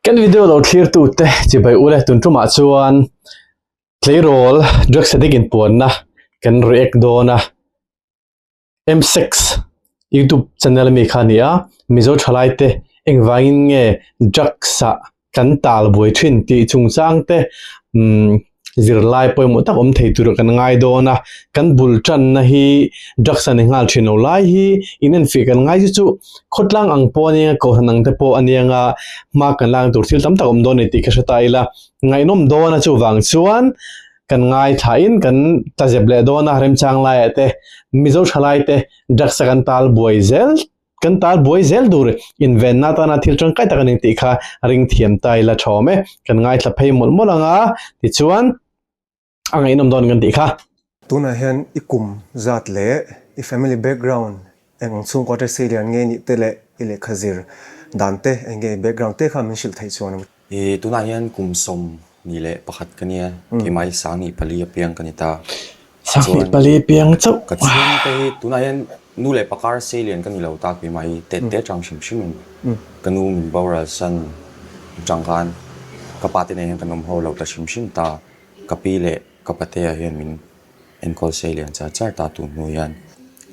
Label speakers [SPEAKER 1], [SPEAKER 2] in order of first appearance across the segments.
[SPEAKER 1] Kan video lo thlir tute chibai ule tun tumah chuan tleirawl drugs addict inpuanna kan react dawn a M6 YouTube channel ami kha a ni a Mizo thalai te engvangin nge drugs ah kan tal buai thin tih chungchang te umm zirlai pawimawh tak awm thei tur kan ngai dawn a kan bul tanna hi drugs a ni nghal thin lo lai hi in enfiah kan ngai chu chu khawtlang ang pawh a nia kohhran ang te pawh a nia nga hma kan lak tur thil tam tak awm dawn a ni tih ka hre ta ila ngaihnawm dawn a chuvang chuan kan ngaithla in kan tla zep leh dawn a remchang laiah te Mizo thalai te drugs a kan tal buai zel Kan tal buai zel dur invenna atana thil tangkai tak a ni tih kha ring thiam ta ila tha awm e. Kan ngaithla phei mawlh mawlh ang a, tichuan a ngaihnawm dawn kan tih kha.
[SPEAKER 2] Tunah hian i kum zat leh i family background eng ang chhungkua te sei lian nge nih te leh i lehkha zir dan te eng nge i background te kha min hrilh theih chuan a.
[SPEAKER 3] I tunah hian kum 11 ka nia, keimah hi 24 apiang ka ni ta.
[SPEAKER 1] 24 apiang chauh.
[SPEAKER 3] Ka chhungte hi tunah hian nu leh pakar sei lian ka ni lo ta, keimah hi tet te atang hrim hrimin ka nu min boral san atang khan ka pa te nen hian kan awm ho lo ta hrim hrim ta. Ka pi leh ka patea hian min enkawl sei lian char char ta tun hnu hian.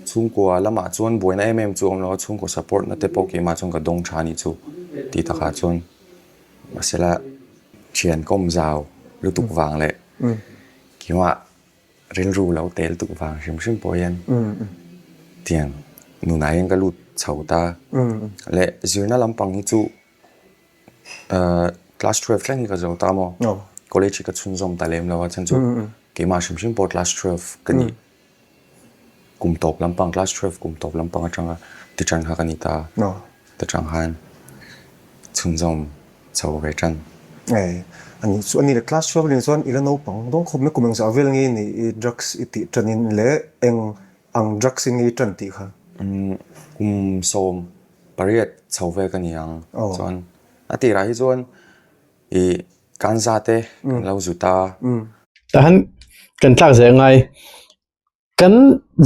[SPEAKER 3] Chhungkua lamah chuan buaina em em chu a awm lo a, chhungkaw support na te pawh keimah chuan ka dawng tha a nih chu tih takah chuan. Mahsela thian kawm zau lutuk vang leh keimah rilru lo tel tuk vang hrim hrim pawh hian tiang nunah hian ka lut chho ta leh zirna lampang hi chu ahh class twelve thleng hi ka zo ta maw college hi ka chhunzawm ta lem lo a chhan chu keimah hrim hrim pawh class twelve ka nih. Kum tawp lampang, class 12 kum tawp lampang atanga ti tan kha ka ni ta. Ta tang khan chhunzawm chho ve tan.
[SPEAKER 2] Ei, ani chu ani le class 12 ning chuan i la naupang dawn khawp mai kum engzah vel nge ni i drugs i tih tan in leh eng ang drugs in nge i tan tih kha?
[SPEAKER 3] Kum 18 chho vel ka ni ang. Chuan a tirah hi chuan i Kanza te kan lo zut a.
[SPEAKER 1] Tahan kan tlak zel ngai. Kan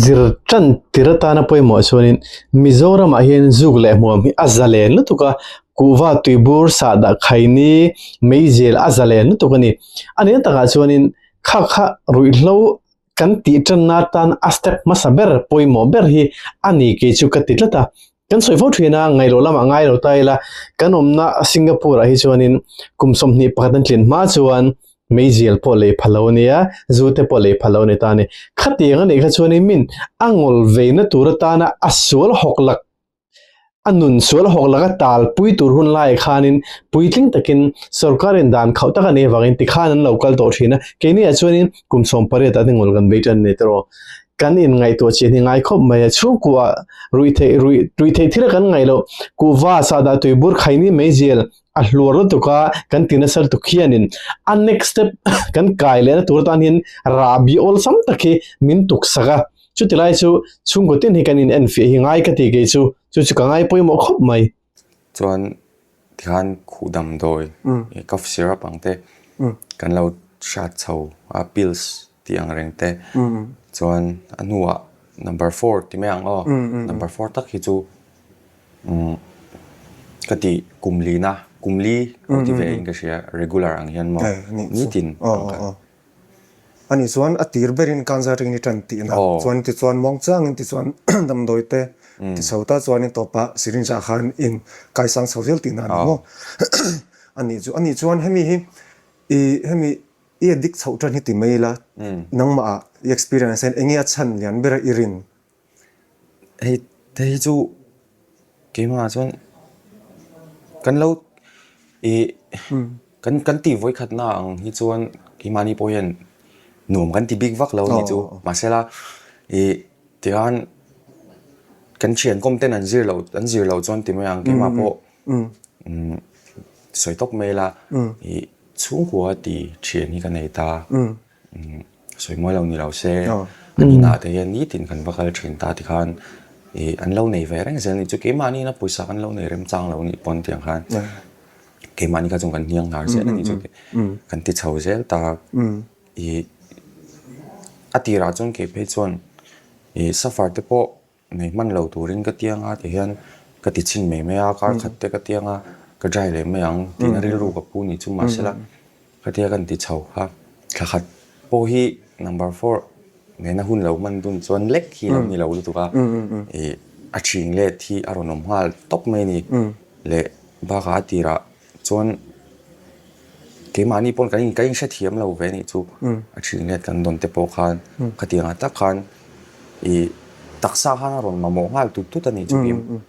[SPEAKER 1] zir tan tir atana pawimawh chuanin Mizoramah hian zuk leh hmuam hi a zalen lutuk a, kuhva tuibur sahdah khaini meizel a zalen lutuk a ni. A nen takah chuanin kha kha ruihhlo kan tih tanna atan a step hmasa ber pawimawh ber hi a ni kei chu ka ti tlat a. Kan sawi fo thin a, ngaihloh lamah ngai lo ta ila, kan awmna Singapore ah hi chuanin kum 21 an tlin hma chuan meizial pawh lei pha lo a nia, zu te pawh lei pha lo a ni ta a ni. Khatiang a nih kha chuanin min a ngawl veina tur atana a sual hawk lak, a nun sual hawk lak a talpui tur hun laiah khanin puitling takin sorkarin dan khauh tak a nih avangin tikhan an lo kal tawh thin a, keini ah chuanin kum 18 ah te ngawl kan vei tan a ni tawh. Kan in ngaihtuah chian hi ngai khawp mai a, chhungkua ruih theih ruih ruih theih thil a kan ngaih loh kuhva sahdah tuibur khaini meizial a hluar lutuk a kan ti nasa lutuk hianin a next step kan kai lehna tur atan hian rahbi awlsam tak hi min tuksak a, chuti lai chu chhungkaw tin hi kan in enfiah hi ngai ka ti kei chu, chu chu ka ngai pawimawh khawp mai.
[SPEAKER 3] Chuan tikhan khuh damdawi cough syrup ang te kan lo hrat chho a pills tih ang reng te chuan a hnuah number four ti mai ang aw number four tak hi chu ka tih kum lina kum li ka ti ve in ka hria regular ang hian maw nitin ang kha.
[SPEAKER 2] Ani chuan a tir berin kanza ring ni tan tihna chuan tichuan muang changin tichuan damdawi te ti chho ta chuanin tawpah syringe ah khan in kaisang chho zel tihna a ni maw? Ani chu ani chuan hemi hi i hemi i addict chhoh tan hi ti mai ila nangmah ah i experience hian enge a chhan lian ber a i rin?
[SPEAKER 3] Hei te hi chu keimah chuan kan lo ih kan kan tih vawikhatna ang hi chuan keimahni pawh hian nuam kan ti bik vak lo a nih chu mahsela ih tihian kan thian kawm ten an zir loh an zir loh chuan ti mai ang keimah pawh sawi tawp mai ila ih chhungkua ti thian hi ka nei ta. Sawi mawi lo ni lo se, an inah te hian nitin kan va kal thin ta tikhan ih an lo nei ve reng zel a nih chu. Keimahni ina pawisa kan lo nei remchang lo nih pawn tiang khan keimahni kha chuan kan hniang hnar zel a nih chu tih kan ti chho zel ta. Ih a tirah chuan kei phei chuan ih suffer te pawh nei hman lo turin ka tiang a tihian ka ti chhin mai mai a, kar khat te ka tiang a. Ka dry leh mai ang tiin a rilru ka pu ni chu mahsela khatia kan ti chho kha thla khat pawh hi number four nena hun lo hman dun chuan lek hi lo ni lo lutuk a, ih a ṭhing let hi a rawn awm nghal tawp mai a ni leh bakah a tirah chuan keimahni pawn kan in ka inhrethiam lo ve anih chu a ṭhing let kan dawn te pawh khan khatiangah tak khan ih taksa khan a rawn mamawh nghal tut tut a nih chu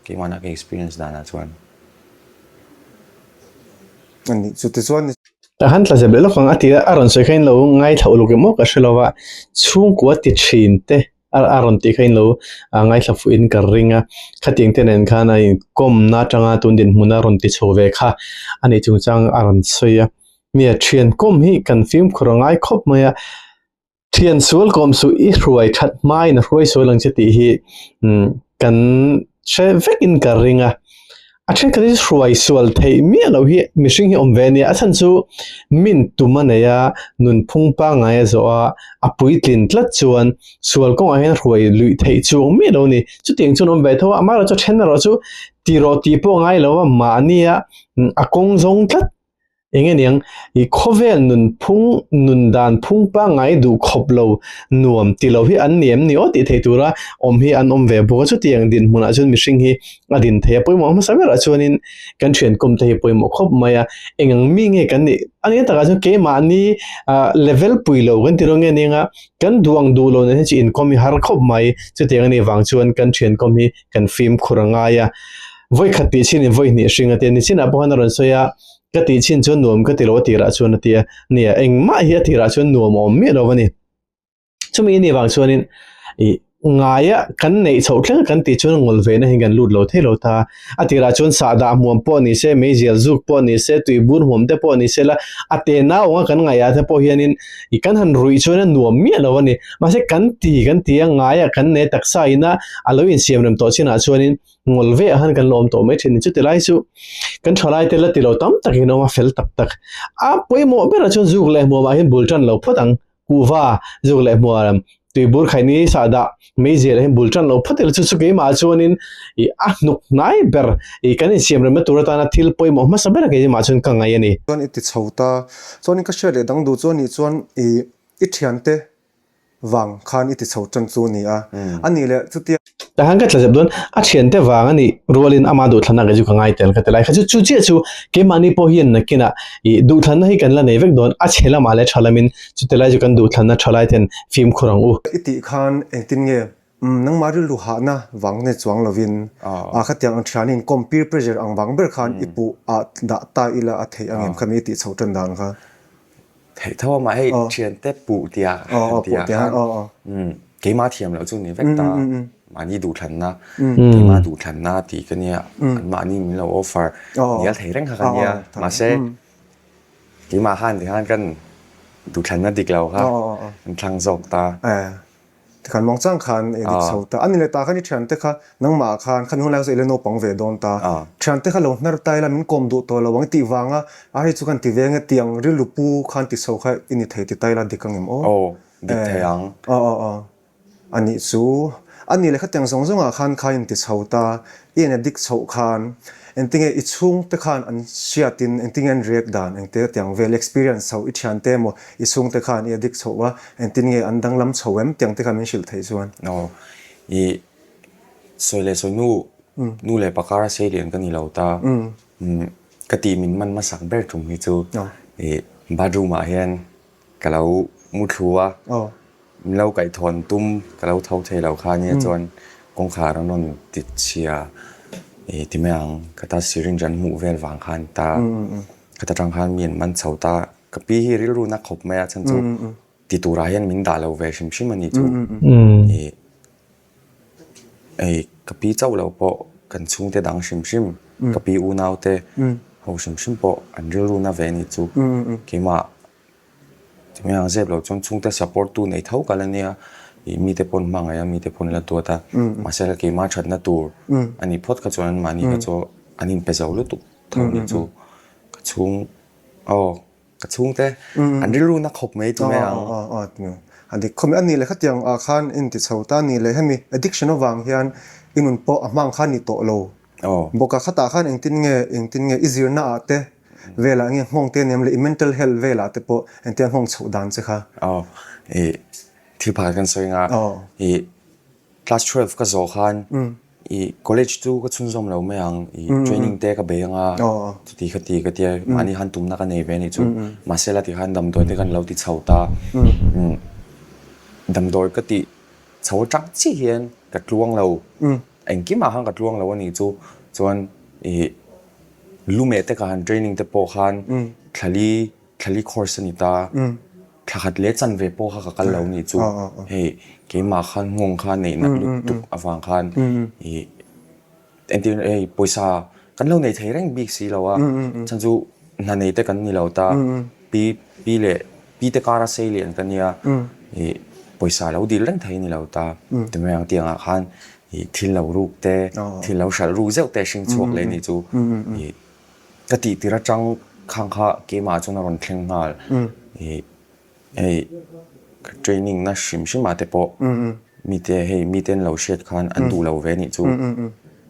[SPEAKER 3] keimahna ka experience danah chuan.
[SPEAKER 2] A nih chu tichuan.
[SPEAKER 1] Tah khan tla zep leh lawk ang a ti a, a rawn sawi kha in lo ngaithla uluk em aw ka hre lo va, chhungkua ti thin te a rawn tih kha in lo ngaithla fuh in ka ring a, khatiang te nen khan a inkawmna atanga tun dinhmun a rawn ti chho ve kha a nih chungchang a rawn sawi a, nia thian kawm hi kan fimkhur a ngai khawp mai a. Thian sual kawm suh i hruai that hmain a hruai sual ang che tih hi kan hre vekin ka ring a. A thenkhat hi hruai sual theih miah loh hi mihring hi awm ve a nia. A chhan chu min tum a nei a, nunphung pangngai a zawh a, a puitlin tlat chuan sual kawngah hian hruai luih theih chuang miah lo a ni. Chutiang chuan awm ve tho a, amaherawhchu a then erawh chu ti rawh tih pawh a ngai lo a, mahnia a kawng zawng tlat Eng nge niang, i khawvel nunphung, nun dan phung pangngai duh khawp lo nuam ti lo hi an ni em ni aw tih thei tura awm hi an awm ve bawk a. Chutiang dinhmunah chuan mihring hi a din thei a, pawimawh hmasa berah chuanin kan thian kawm te hi pawimawh khawp mai a. Eng ang mi nge kan nih? A nih takah chuan keimahni level pui lo kan ti lo nge niang a, kan duh ang duh lo nen hi chu inkawm hi har khawp mai. Chutiang a nih vang chuan kan thian kawm hi kan fimkhur a ngai a. Vawikhat tih chin in vawihnih hring a ti a, nichinah pawh khan a rawn sawi a, ka tih chin chuan nuam ka ti lo a tirah chuan a ti a, nia engmah hi a tirah chuan nuam a awm miah lo a ni. Chumi anih vang chuanin ih ngaia kan neih chhoh thleng a kan tih chuan ngawl ve na hi kan lut lo thei lo ta. A tirah chuan sahdah hmuam pawh ni se, meizial zuk pawh ni se, tuibur hmuam te pawh ni se la, a te nau anga kan ngaihah te pawh hianin ih kan han ruih chuan a nuam miah lo a ni. Mahse kan ti kan ti a, ngaia kan nei taksa ina a lo insiamrem tawh chinah chuanin ngawl ve ah khan kan la awm tawh mai thin ni. Chuti lai chu kan thalai te la ti lo tam tak in awm a fel tak tak. A pawimawh berah chuan zuk leh hmuam ah hian bul tan lo phawt ang. Kuhva zuk leh hmuam tuibur khaini sahdah meizial ah hian bul tan lo phawt ila chu chu keimah ah chuanin ih a hnuk hnai ber ih kan insiam remna tur atana thil pawimawh hmasa ber keimah chuan ka ngaih a ni.
[SPEAKER 2] Chuan i ti chho ta. Chuanin ka hriat leh dang duh chu a nih chuan ih i thiante vang khan i ti chho tan chu a ni a, a nih leh chutia.
[SPEAKER 1] Tah khan ka tla zep dawn, a thiante vang a nih rualin ama duhthlanna kei chu ka ngai tel ka ti lai kha chu chu chiah chu keimahni pawh hian nakinah ih duhthlanna hi kan la nei vek dawn, a chhe lamah leh tha lamin chuti lai chu kan duhthlanna tha lai ten fimkhur ang u.
[SPEAKER 2] I tih khan engtin nge nangmah rilru hahna vang nei chuang lovin a khatiang ang thianin kawm peer pressure ang vang ber khan i puh ah dah ta ila a theih angem kha mi i tih chho tan dan kha.
[SPEAKER 3] Theih tho a mah hei thiante puh tia han ti ah khan keimah thiam loh chu ni vek ta mahni duhthlanna keimah duhthlanna tih ka nia an mahni min lo offer nial thei reng kha ka nia mahse keimah khan ti khan kan duhthlanna dik lo kha an thlang zawk ta.
[SPEAKER 2] Tikhan muangchang khan i dik chho ta. A ni leh ta khan i thiante kha nangmah khan khami hunlai kha chu i la naupang ve dawn ta. Thiante kha lo hnar ta ila min kawm duh tawh lo ang tih vanga a hei chu kan ti ve nge tiang rilru pu khan ti chho kha i ni thei ti ta ila dik angem aw.
[SPEAKER 3] Aw, dik thei ang.
[SPEAKER 2] Aw aw aw. A nih chu. A ni leh khatiang zawng zawngah khan kha in ti chho ta. I en a dik chhoh khan engtinge i chhungte khan an hriatin engtinge an react dan engte tiang vel experience chho i thiante emaw i chhungte khan i addict chhoh a engtin nge an danglam chho em tiang te kha min hrilh theih chuan.
[SPEAKER 3] Aw i sawi leh sawi nu nu leh pakar a sei lian ka ni lo ta ka tih min man hmasak ber tum hi chu i bathroom ah hian ka lo mu thlu a min lo kaihthawhn tum ka lo tho thei lo kha ania chuan kawngkhar an rawn ti chhia i ti mai ang ka ta syringe an hmuh vel vang khan ta ka ta tang khan mi an man chho ta. Ka pi hi rilru na khawp mai a chhan chu ti turah hian min dah lo ve hrim hrim a ni chu. Ih ei ka pi chauh lo pawh kan chhungte dang hrim hrim ka pi unau te ho hrim hrim pawh an rilru na ve a ni chu. Keimah tinge ang zep lo chuan chhungte support tu nei tho ka la nia ih mite pawn hmangaih a mite pawn la duat a mahse la keimah thatna tur a nih phawt kha chuan anmahni kha chu an inpe zo lutuk tho a ni chu. Ka chhung Aw, ka chhungte an rilru na khawp mai tu mai ang.
[SPEAKER 2] Aw, aw, aw, a dik khawp mai. A nih leh khatiang ah khan in ti chho ta a nih leh hemi addiction avang hian i nun pawh a hmang kha ni tawh lo. bawk a, khatah khan engtin nge engtin nge i zirna ah te velah nge nghawng te aniam leh i mental health velah te pawh engtia nghawng chhoh dan che kha.
[SPEAKER 3] Aw i thil pakhat kan sawi anga i class 12 ka zawh khan i college chu ka chhunzawm lo mai ang i training te ka bei anga chuti kha ti ka tia mahni khan tumna ka nei ve anih chu mahse la tikhan damdawi te kan lo ti chho ta damdawi ka tih chho atang chiah hian ka tluang lo engkimah khan ka tluang lo anih chu chuan i lumeh te ka han training te pawh khan thlali thlali course a ni ta thla khat leh chanve pawh kha ka kal lo anih chu hei keimah khan nghawng kha neih nat lutuk avang khan ih entir hei pawisa kan lo nei thei reng bik si lo a chhan chu hna nei te kan ni lo ta pi pi leh pi te kara sei lian ka nia ih pawisa lo dil reng thei a ni lo ta timai ang tiangah khan ih thil lo ruk te thil lo hralh ruk zeuh te a hring chhuak leh anih chu ih Ka tih tir atang khang kha keimah chuan a rawn thleng nghal. Ih hei ka training na hrim hrim ah te pawh mite hei mite an lo hriat khan an duh lo ve anih chu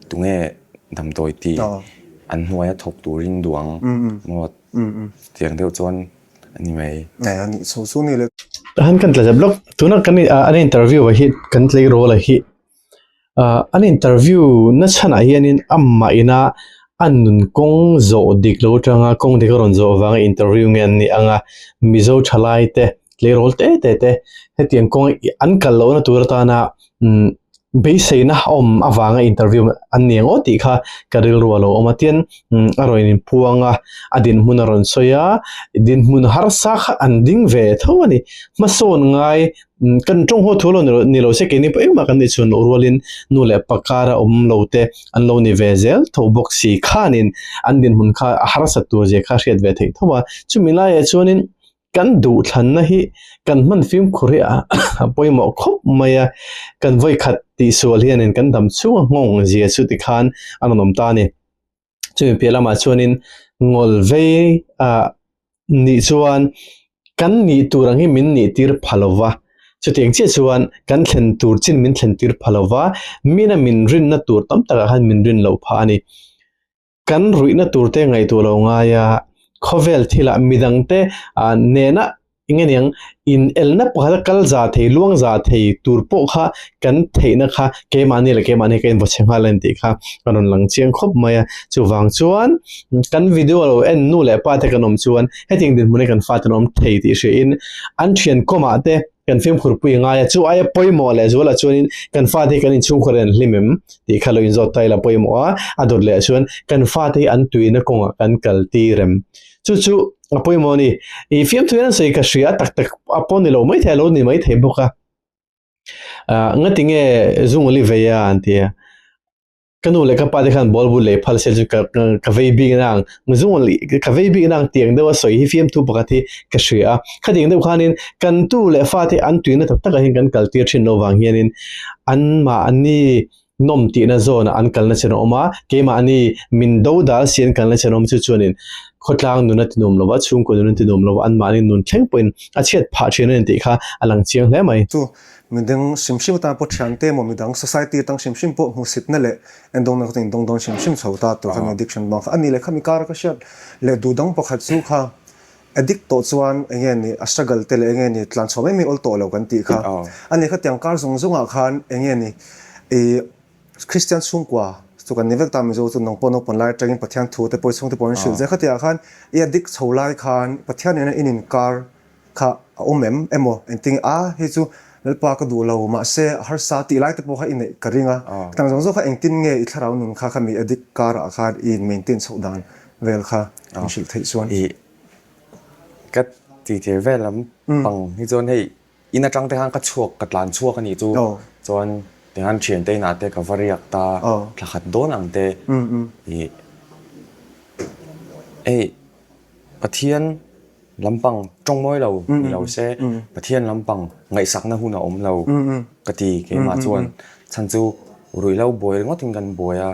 [SPEAKER 3] tunge damdawi tih an hnuaia thawk turin duh ang maw tiang deuh chuan a ni mai.
[SPEAKER 1] Tahan kan tla zep lawk tuna kan an interview ah hi kan tleirawl ah hi An interview na chhanah hianin amah ina a nun kawng zawh dik lo atanga kawng dik a rawn zawh avanga interview nge an nih ang a, Mizo thalai te tleirawl te te te hetiang kawng an kal lohna tur atana umm beiseina a awm avanga interview an ni ang aw tih kha ka rilru a lo awm a tin a rawn inpuang a, a dinhmun a rawn sawi a, dinhmun harsa kha an ding ve tho a ni, hmasawn ngai Kan tawng haw thu lo ni lo se keini pawh engmah kan nih chhun loh rualin nu leh pa kara awm lo te an lo ni ve zel tho bawk si khanin an dinhmun kha a harsat tur zia kha hriat ve theih tho a. Chumi laiah chuanin kan duhthlanna hi kan hman fimkhur hi a pawimawh khawp mai a, kan vawikhat tihsual hianin kan dam chhunga nghawng zia chu tikhan a rawn awm ta a ni. Chumi piah lamah chuanin ngawl vei ah nih chuan kan nih tur ang hi min nih tir pha lo va, chutiang chiah chuan kan thlen tur chin min thlen tir pha lo va, mina min rinna tur tam takah khan min rin loh phah a ni. Kan ruihna tur te ngaihtuah lo ngai a, khawvel thilah midangte ah nena Eng nge niang, in elna pakhat a kal za thei, luang za thei tur pawh kha kan theihna kha keimahni leh keimahni ka invaw chhe nghal a ni tih kha ka rawn lang chiang khawp mai a. Chuvang chuan kan video lo en nu leh pa te kan awm chuan hetiang dinhmun hi kan fate an awm thei tih hriain an thian kawmah te kan fimkhur pui ngai a, chu aia pawimawh leh zualah chuanin kan fate hi kan inchhungkhur en hlim em tih kha lo inzawt ta ila pawimawh a, a dawt leh chuan kan fate hi an tuina kawngah kan kal tir em. Chu chu a pawimawh a ni. I fiamthu hian an sawi ka hria tak tak a pawh ni lo maithei a lo ni maithei bawk a. Ah ngati nge zunguli vei a an ti a. Ka nu leh ka pa te khan ball bul lei phal se chu ka ka vei bik na ang zunguli ka vei bik na ang tiang deuh a sawi hi fiamthu pakhat hi ka hria a. Khatiang deuh khanin kan tu leh fa te an tuina tak takah hian kan kal tir thin lo vang hianin anmahni nawm tihna zawnah an kalna chen a awm a, keimahni min do dal si an kalna chen a awm chu chuanin khawtlang nun a ti nuam lo va, chhungkaw nun a ti nuam lo va, anmahni nun thleng pawhin a chhiat phah thin a ni tih kha a lang chiang hle mai.
[SPEAKER 2] Chu midang hrim hrim atan pawh thiante emaw midang society atang hrim hrim pawh hmuhsitna leh endawngna kha chu indawng dawn hrim hrim chho ta tur kha mi addiction bang kha a ni leh khami kara ka hriat leh duh dang pakhat chu kha Addict tawh chuan eng nge ni a struggle te leh eng nge ni tlan chhuah mai mai awl tawh lo kan tih kha. A ni khatiang kar zawng zawngah khan eng nge ni i Christian chhungkua chu kan ni vek ta Mizo chu nang pawh naupang lai atangin Pathian thu te pawh i chhungte pawh an hrilh zel khatiang khan i addict chho lai khan Pathian nena in inkar kha a awm em emaw engtin a hei chu Lalpa ka duh lo mahse a harsa tih lai te pawh kha i neih ka ring a. Khatiang zawng zawng kha engtin nge i thlarau nun kha khami addict karah khan i in maintain chhoh dan vel kha in hrilh theih chuan.
[SPEAKER 3] Ka ti thei vel lam pang hi chuan hei in atang te khan ka chhuak ka tlan chhuak a nih chu chuan tikhan thiante inah te ka va riak ta thla khat dawn ang te ih hei Pathian lampang tawng mawi lo ni lo se Pathian lampang ngaihsakna hun a awm lo ka ti keimah chuan chhan chu ruihhlo buai ringawt in kan buai a.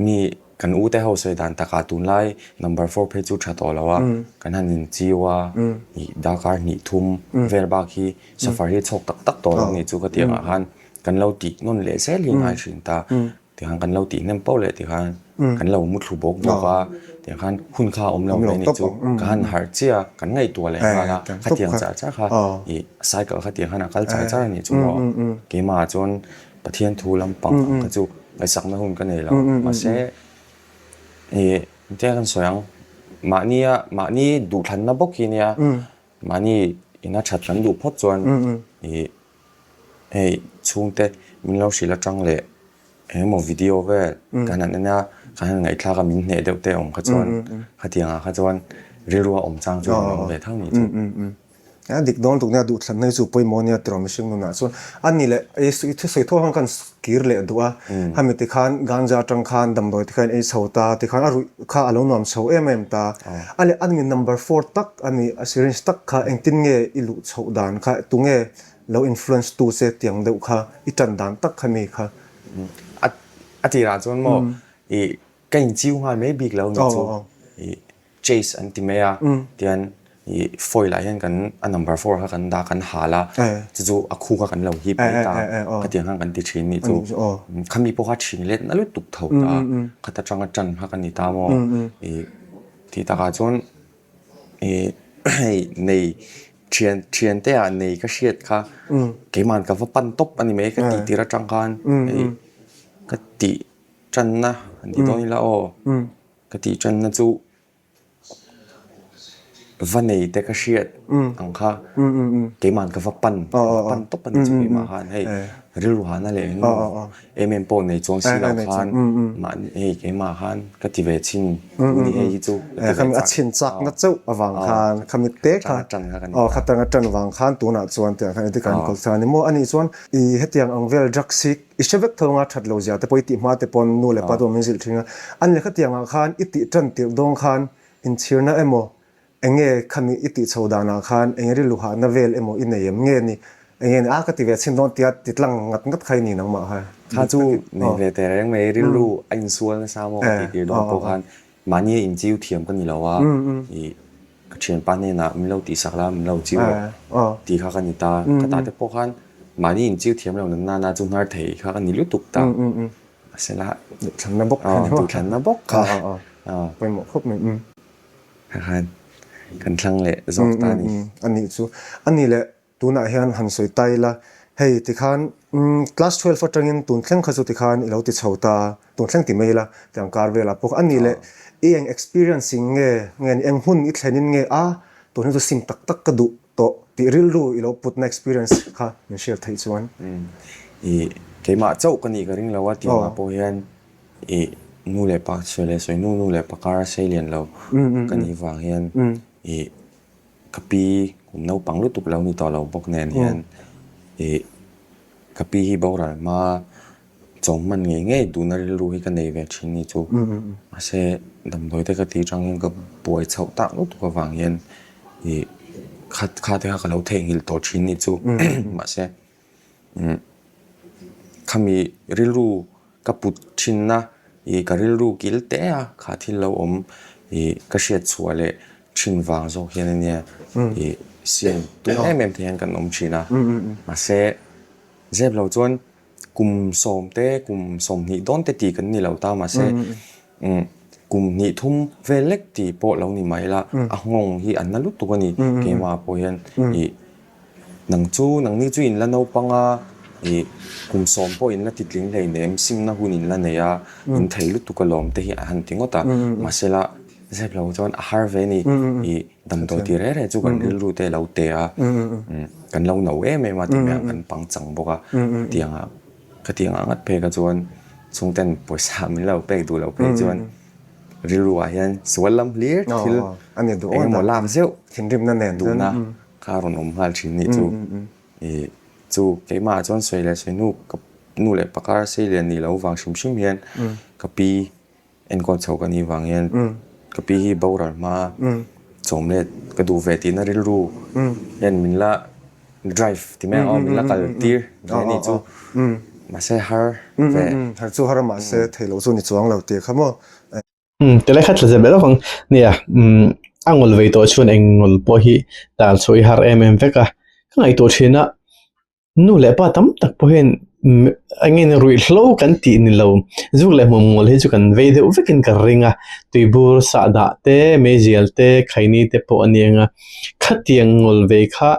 [SPEAKER 3] Mi kan u te ho sawi dan takah tunlai number four phei chu tha tawh lo a, kan han inchiu a, ih darkar hnih thum vel bak hi suffer hi a chhawk tak tak tawh lo a nih chu ka tih angah khan kan lo tih nawn leh zel hi a ngai thin ta. Tikhan kan lo tih hnem poh leh tikhan kan lo muthlu bawk bawk a, tiang khan hun kha a awm lo ve anih chu ka han harh chiah a, kan ngaihtuah leh nghal a, khatiang char char kha ih cycle kha tiang khan a kal char char anih chu maw keimah ah chuan Pathian thu lampang ang kha chu ngaihsakna hun ka nei lo mahse ih engtin kan sawi ang mahnia mahni duhthlanna bawk hi nia mahni ina that kan duh phawt chuan ih Hei chhungte min lo hrilh atang leh engemaw video vel kan han en a, kan han ngaihthlak a min hneh deuh te awm kha chuan khatiang ah kha chuan rilru a awm chang chu a awm ve tho ni chu.
[SPEAKER 2] A dik dawn tuk nia duhthlanna hi chu pawimawh ania tiraw mihring nunah chuan a ni leh ei thusawi thaw khan kan kir leh duh a, hemi tikhan ganja atang khan damdawi te khan ei chho ta tikhan a ruih kha a lo nuam chho em em ta a leh a ni number four tak a ni a syringe tak kha engtin nge i luh chhoh dan kha tunge Lo influence tu che tiang deuh kha i tan dan tak kha mi kha.
[SPEAKER 3] A a tirah chuan maw i ka inchiu nghal mai bik lo ni chu i chase an ti mai a tian i foil ah hian kan a number four kha kan dah kan hal a chu chu a khu kha kan lo hip mai ta khatiang khan kan ti thin ni chu khami pawh kha thin let na lutuk tho ta khata tanga tan kha ka ni ta maw i tih takah chuan i hei nei Thian thian te ah nei ka hriat kha keiman ka va pan tawp a ni mai ka tih tir atang khan hei ka tih tanna han tih dawn ila aw ka tih tanna chu va nei te ka hriat ang kha keiman ka va pan ka va pan tawp a ni chu keimah khan hei rilru hahna leh engemaw em em pawh nei chuang si lo khan mahni hei keimah khan ka ti ve chin tuni hei hi chu ka ti ve
[SPEAKER 2] chak. A chhin chakna chauh avang khan khami te kha aw khatang a tan vang khan tunah chuan tiang khan engtik ah an kawl chang a ni maw anih chuan i hetiang ang vel drugs hi i hre vek tho anga that lo zia te pawh i tih hma te pawn nu leh pa te pawh min zilh thin a an lehkha tiang ah khan i tih tan tirh dawng khan inchhirna emaw Enge khami i tih chho danah khan eng rilru hahna vel emaw i nei em nge ni? Enge ni a ka ti ve chhin dawn tia ti tlang ngat ngat kha i ni nangmah kha.
[SPEAKER 3] Kha chu nei ve teh reng mai, rilru a insual nasa maw ka tih tir dawn pawh khan mahni a inchiu thiam ka ni lo a, ih ka thianpa hnenah min lo tihsak la, min lo chiu rawh tih kha ka ni ta. Ka ta te pawh khan mahni inchiu thiam lo natna na chu hnar thei kha ka ni lutuk ta. Mahsela
[SPEAKER 2] duhthlanna bawk kha ni maw?
[SPEAKER 3] Duhthlanna bawk kha.
[SPEAKER 2] Pawimawh khawp mai.
[SPEAKER 3] Khan kan thlang leh zawk ta a ni.
[SPEAKER 2] A nih chu. A nih leh tunah hian han sawi ta ila, hei tikhan class 12 atangin tun thleng kha chu tikhan i lo ti chho ta, tun thleng ti mai ila tiang kar velah pawh a nih leh i eng experience in nge nge ni eng hun i thlenin nge a tun hi chu sim tak tak ka duh tawh tih rilru i lo putna experience kha min share theih chuan.
[SPEAKER 3] I keimah chauh ka nih ka ring lo a tihah pawh hian I nu leh pa sawi leh sawi nu nu leh pa kar a sei lian lo ka nih vang hian i ka pi kum naupang lutuk lo ni tawh lo bawk nen hian i ka pi hi boral hma chawm hman ngei ngei duhna rilru hi ka nei ve thin ni chu mahse damdawi te ka tih atang hian ka buai chhoh tak lutuk avang hian i kha kha te kha ka lo theihnghilh tawh thin ni chu mahse Khami rilru ka put thinna ih ka rilru kil te a kha thil lo awm ih ka hriat chhuah leh thin vang zawk hian a nia ih siam tum em em te hian kan awm thin a mahse zep lo chuan kum sawm te kum sawmhnih dawn te tih kan ni lo ta mahse Kum hnih thum vel lek tih pawh lo ni mai la, a nghawng hi a na lutuk a ni. Keimah pawh hian ih nang chu nangni chu in la naupang a, ih kum sawm pawh in la titling hleinem, simna hun in la nei a, in thei lutuk alawm te hi a han ti ngawt a. Mahsela zep lo chuan a har ve a ni. Ih damdawi ti reh reh chu kan rilru te a lo te a, kan lo no em em a ti mai ang, kan pangchang bawk a tiang ah. Ka tih angah ngat phei kha chuan chhungten pawisa min lo pek duh loh phei chuan rilru ah hian sual lam hlir thil engemaw lak zeuh duhna kha a rawn awm nghal thin nih chu. Ih chu keimah ah chuan sawi leh sawi nu ka nu leh pakar sei lian nih loh vang hrim hrim hian ka pi Enkawl chho ka nih vang hian ka pi hi boral hma chawm let ka duh ve tihna rilru hian min la drive ti mai ang aw min la kal tir ve a nih chu mahse har ve.
[SPEAKER 2] Har chu har a mahse thei loh chu ni chuang lo tih kha maw.
[SPEAKER 1] Tilai kha tla zep leh lawk ang nia a ngawl vei tawh chuan eng ngawl pawh hi tal chhuah i har em em vek a ka ngaihtuah thin a. Nu leh pa tam tak pawh hian Engin ruihhlo kan tih ni lo, zuk leh hmuam ngawl hi chu kan vei deuh vekin ka ring a, tuibur sahdah te, meizial te, khaini te pawh a ni ang a, khatiang ngawl ve kha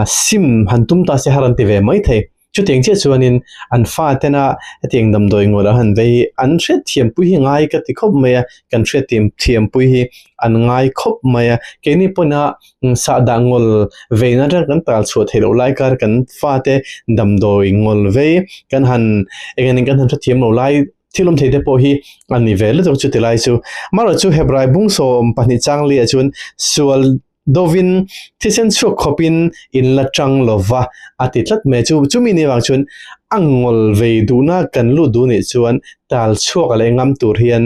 [SPEAKER 1] sim han tum ta se har an ti ve mai thei. Chutiang chiah chuanin an fa tena hetiang damdawi ngawl an han vei hi an hriatthiampui hi ngai ka ti khawp mai a, kan hriatthiampui hi an ngai khawp mai a, keini pawna Sahdah ngawl veina atang kan tal chhuah theih loh lai kar kan fate damdawi ngawl vei kan han eng eng kan han hrethiam lo lai thil awm thei te pawh hi a ni ve lutuk chuti lai chu. Amaherawhchu chu Hebrai bung 12 chang liah chuan sual dovin thisen chhuak khawpin in la tang lova a ti tlat mai chu. Chumi ni avang chuan a ngawl vei duhna kan lut duh nih chuan tal chhuak leh ngam tur hian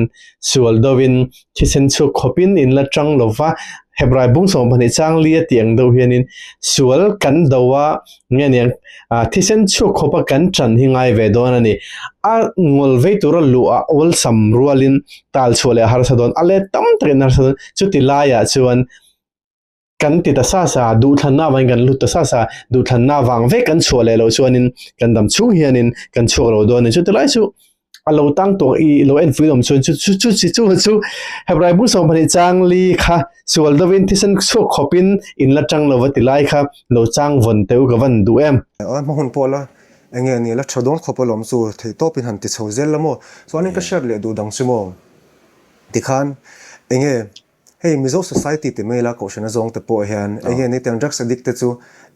[SPEAKER 1] sual dovin Thisen chhuak khawpin in la tang lo va, Hebrai bung 12 chang li a tih ang deuh hianin sual kan do a, nge niang, thisen chhuak khawpa kan tan hi ngai ve dawn a ni. A ngawl vei tura luh a awlsam rualin tal chhuah leh a harsa dawn, a let tam takin a harsa dawn. Chuti laiah chuan kan ti ta sa sa, duhthlanna avangin kan lut ta sa sa, duhthlanna avang vek kan chhuah leh loh chuanin kan dam chhung hianin kan chhuak lo dawn a ni. Chuti lai chu a lo tang tawh i lo en fui awm chuan chu chu chu chu chu chu Hebrai bung 12 chang li kha sual dovin thisen chhuak khawpin in la tang lova ti lai kha lo chang vawn teu ka van duh em.
[SPEAKER 2] A hma hun pawh la enge ni la tha dawn khawp alawm chu thei tawpin han ti chho zel la maw chuanin ka hriat leh duh dang chu maw tikhan enge Hei Mizo society ti mai la kohhran a zawng te pawh hian eng nge ni tiang drugs addict te chu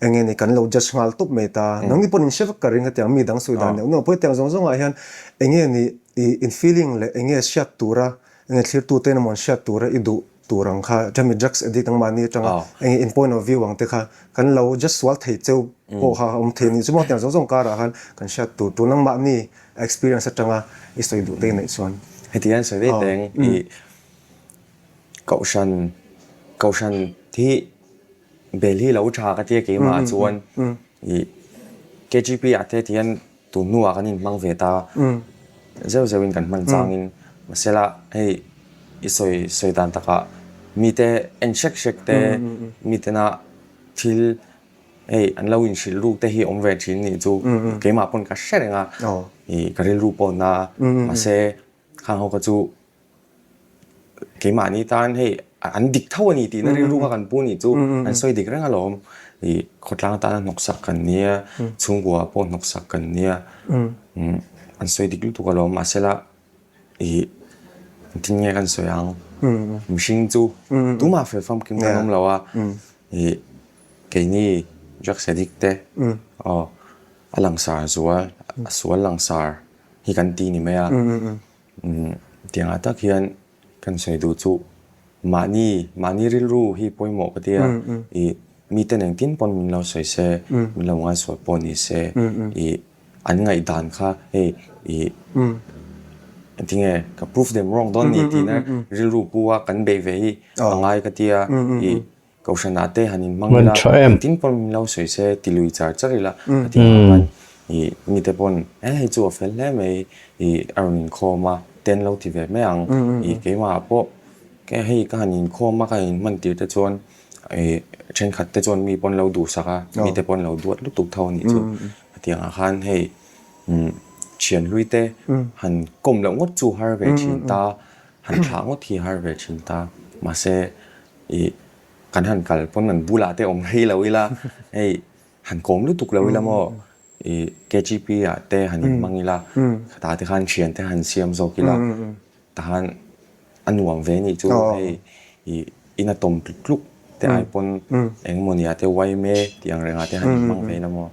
[SPEAKER 2] eng nge ni kan lo judge nghal tawp mai ta. Nangni pawhin in hre vek ka ring hetiang mi dang sawi dan neuh neuh pawh hetiang zawng zawngah hian eng nge ni i in feeling leh eng nge hriat tura eng nge thlirtu te emaw an hriat tura i duh tur ang kha chumi drugs addict angmahni atanga eng nge in point of view ang te kha kan lo judge sual thei cheu pawh kha a awm thei a ni. Chumang tiang zawng zawng karah khan kan hriat tur tur nangmahni experience atanga i sawi duh te i neih chuan.
[SPEAKER 3] Heti hian sawi daih teng i Kohhran Kohhran hi bel hi lo tha ka tia keimah ah chuan ih KGP ah te tihian tun hnuah kan inhmang ve ta zeuh zeuhin kan hman changin mahsela hei i sawi sawi dan takah mite en hrek hrek te mitena thil hei an lo inhrilh ruk te hi awm ve thin nih chu keimah pawn ka hre reng a ih ka rilru pawh na mahse khang ho kha chu. Keimahni tan hei an dik tho a ni tihna rilru kha kan pu nih chu an sawi dik reng alawm. Ih khawtlang atana hnawksak kan nia, chhungkua pawh hnawksak kan nia, an sawi dik lutuk alawm. Mahsela ih engtin nge kan sawi ang? Mihring chu tumah fel famkim kan awm lo a, ih keini drugs addict te aw a langsar zual a sual langsar hi kan ti ni mai a. Tiangah tak hian kan sawi duh chu mahni mahni rilru hi pawimawh ka tia ih miten engtin pawn min lo sawi se min lo ngaisual pawh ni se ih an ngaihdan kha hei ih engtinge ka prove them wrong dawn ni tihna rilru pu a kan beih ve hi a ngai ka tia ih Kohhranah te han inhmang ila, engtin pawn min lo sawi se ti lui char char ila a ti nghah khan ih mite pawn e hei chu a fel hle mai ih a rawn inkhawm a te an lo ti ve mai ang ih keimah pawh hei ka han inkhawm a ka han inhman tir te chuan ih thenkhat te chuan mi pawn lo duhsak a mite pawn lo duat lutuk tho a nih chu a ti angah khan hei thian hlui te han kawm loh ngawt chu har ve thin ta han thlah ngawt hi har ve thin ta mahse Ih kan han kal pawn an bulah te awm rei lo ila hei han kawm lutuk lo ila maw ih KGP ah te han inhmang ila khatah te khan thian te han siam zawk ila tahan a nuam ve anih chu hei ih in a tawm tluk tluk te ai pawn eng emaw nia te yma tih ang rengah te han inhmang ve ila maw.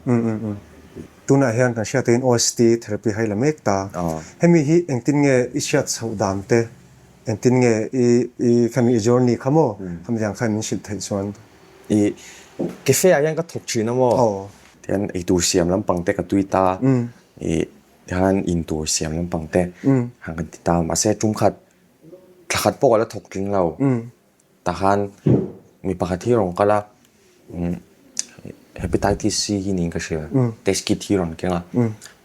[SPEAKER 2] Tunah hian kan hriat in OST therapy hai la mek ta. Hemi hi engtin nge i hriat chhoh dan te Engtin nge i i khami i journey kha maw? Khami tiang khan min hrilh theih chuan.
[SPEAKER 3] I cafe ah hian ka thawk thin a maw? Tihian eitur siam lampang te ka tui ta. I tihian intur siam lampang te han kan ti ta. Mahse tum khat thla khat pawh ka la thawk tling lo. Tahan mi pakhat hi rawn kal a. Hepatitis C hi niin ka hria, test kit hi rawn keng a,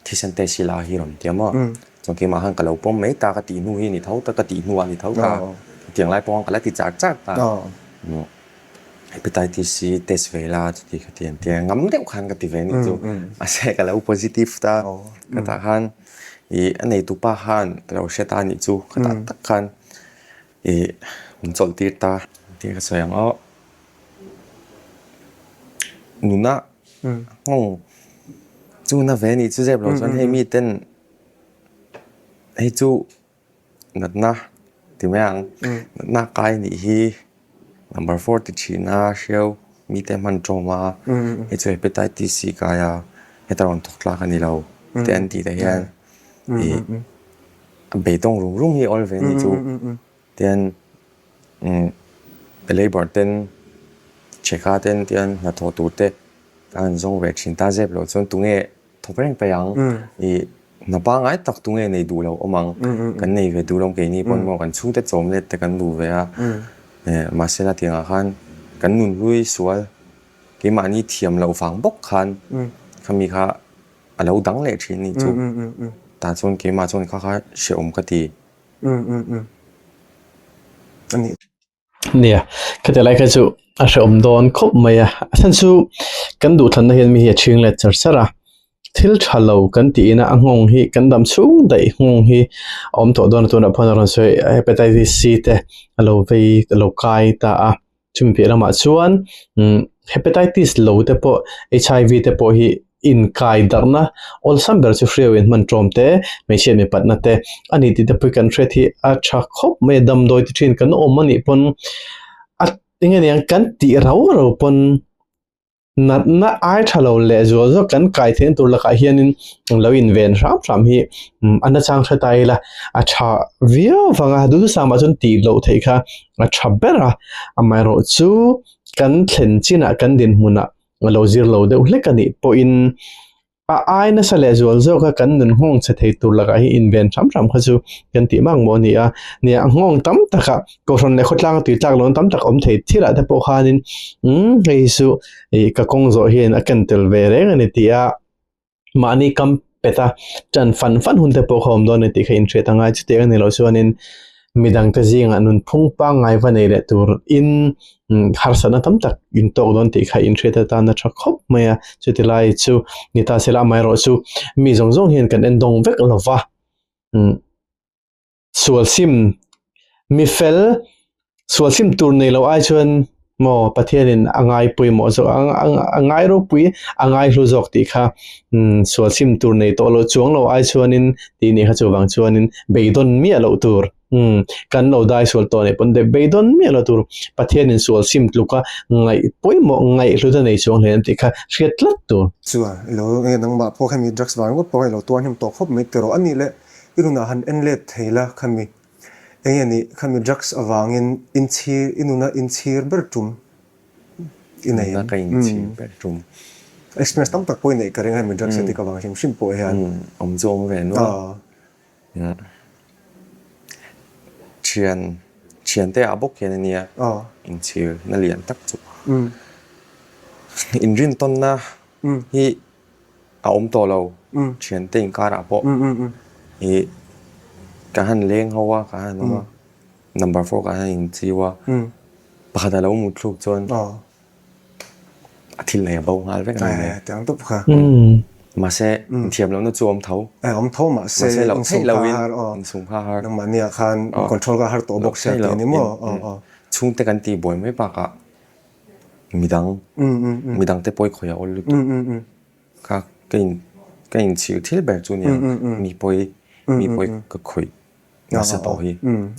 [SPEAKER 3] thisen test hi la hi rawn ti a maw? Chuan keimah khan ka lo pawm mai ta ka tih hnu hi a ni tho ta, ka tih hnuah a ni tho ta, hetiang lai pawh khan ka la ti char char ta. Hepatitis C test ve la chuti kha ti an tia ngam deuh khan ka ti ve anih chu mahse ka lo positive ta ka tah khan ih a neitu pa khan ka lo hre ta anih chu ka tah tak khan ih min chawlh tir ta tih ka sawi ang aw nuna nghawng chu na ve anih chu zep lo chuan hei miten hei chu. Natna ti mai ang. Natna kai nih hi number four ti thin a hriau mite hman tawm a hei chu hepatitis C kai a heta rawn thawk tlak a ni lo te an tih te hian ih a beidawng rum rum hi a awl ve a nih chu tian umm labour ten chhekha ten tian hnathawh tur te an han zawng ve thin ta zep loh chuan tunge Thawk reng paih ang. I hna pangngai tak tunge nei duh lo awm ang. Kan nei ve duh lo keini pawn maw kan chhungte chawm let te kan duh ve a. Mahse la tiangah khan kan nunhlui sual keimahni thiam loh vang bawk khan khami kha a lo dang leh thin anih chu. Tah chuan keimah chuan kha kha hrehawm ka ti.
[SPEAKER 1] Nia, khati lai kha chu a hrehawm dawn khawp mai a, a chhan chu kan duhthlanna hian mi hi a chhing let char char a, thil tha lo kan tih ina a nghawng hi kan dam chhung daih nghawng hi a awm tawh dawn a tunah pawh a rawn sawi hepatitis C te a lo vei a lo kai ta a, chumi piah lamah chuan umm hepatitis lo te pawh H_I_V te pawh hi. Inkai darhna awlsam ber chu hriau in hman ṭawm te, hmeichhia mipatna te a ni tih te pawh hi kan hriat hi a ṭha khawp mai a, damdawi ti ṭhin kan awm a nih pawn a eng nge niang kan tih rau rau pawn natna ai ṭha lo leh zual zawk kan kai theihna tur lakah hianin lo inven hram hram hi a nachang hre ta ila a ṭha viau vang a, duhthusam ah chuan tih loh theih kha a ṭha ber a, amaherawhchu kan thlen chinah kan dinhmunah. a lo zir lo deuh hlek a nih pawhin a ai nasa leh zual zawk a kan nun nghawng chhe thei tur lakah hi inven hram hram kha chu kan tih mak maw a ni a, nia a nghawng tam takah kohhran leh khawtlang a tui tlak lohna tam tak awm thei thilah te pawh khanin umm hei hi chu ih ka kawng zawh hian a ken tel ve reng a ni tih a. Mahni kam pet a, ṭan fan fan hun te pawh kha awm dawn a ni tih kha inhriat a ngai. Chutiang a ni loh chuanin midangte zingah nunphung pangngai va nei leh turin harsatna tam tak in tawk dawn tih kha inhriat atan a ṭha khawp mai a. Chuti lai chu ni ta se la amaherawh chu mi zawng zawng hian kan endawng vek lo va. Sual sim, mi fel, sual sim tur nei lo ai chuan maw Pathianin a ngai pawimawh zawk a ngai ropui a ngai hlu zawk tih kha sual sim tur nei tawh loh chuang lo ai chuanin tih nih kha chuvang chuanin beidawn miah loh tur kan lo dai sual tawh nih pawn beidawn miah loh tur Pathianin sual sim tluka ngaih pawimawh ngaih hlut a nei chuang hle tih kha hriat tlat tur.
[SPEAKER 2] Chuan ilo nge nangmah pawh hemi drugs vang ringawt pawh khan ilo tuar hnem tawh khawp mai tiraw a nih leh I nunah han en let thei la khami eng nge nih khami drugs avangin inchhir i nuna inchhir ber tum i nei em?
[SPEAKER 3] Nuna ka inchhir ber tum.
[SPEAKER 2] Experience tam tak pawh i neih ka ring a hemi drugs addict avang hrim hrim pawh hian.
[SPEAKER 3] Awm chu awm ve nual. Thian thiante ah bawk hian ania inchhir na lian tak chu. Inrintawnna hi a awm tawh lo thiante inkarah pawh ih ka han leng ho a ka han awm a number four ka han inchiu a pakhat a lo mut thluk chuan a thil nei a bo nghal vek a ni mai mahse inthiam lohna chu a awm tho
[SPEAKER 2] awm tho mahse
[SPEAKER 3] loh theih lohin insum kha har
[SPEAKER 2] nangmahniah khan control kha har tawh bawk sia tih a ni maw
[SPEAKER 3] chhungte kan tihbuai mai bakah Midang, midang te pawi khawih a awl lutuk. Kha ka in ka inchhir thil ber chu nia mi pawi mi pawi ka khawih nasa tawh hi.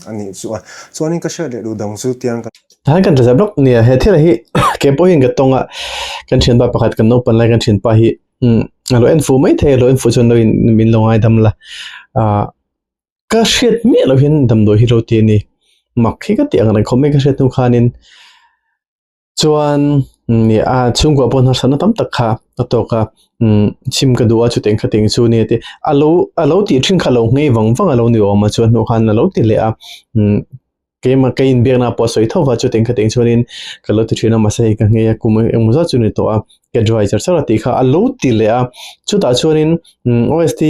[SPEAKER 2] A nih chu a. Chuanin ka hriat leh duh dang chu tiang ka.
[SPEAKER 1] Tahan kan tla blok nia he thil hi ke pawh hian ka tawng a kan thianpa pakhat kan naupan lai kan thianpa hi a lo en fu mai thei a lo en fu chuan lo in min lo ngaidam la ah Ka hriat miah loh hian damdawi hi lo ti a ni. Mak hi ka tih ang reng khawp mai ka hriat hnu khanin chuan a chhungkua pawh harsatna tam tak kha a tawk a, chhim ka duh a chutiang khatiang chu nia tih a lo a lo tih thin kha a lo nghei vang vang a lo ni awm a chuan hnu khan a lo ti leh a. Keimah ka inbiakna pawh a sawi tho va, chutiang khatiang chuanin ka lo ti thin a, mahse hei ka nghei a, kum engemaw zat chu ni tawh a, ka dry char char a tih kha a lo ti leh a, chutah chuanin OST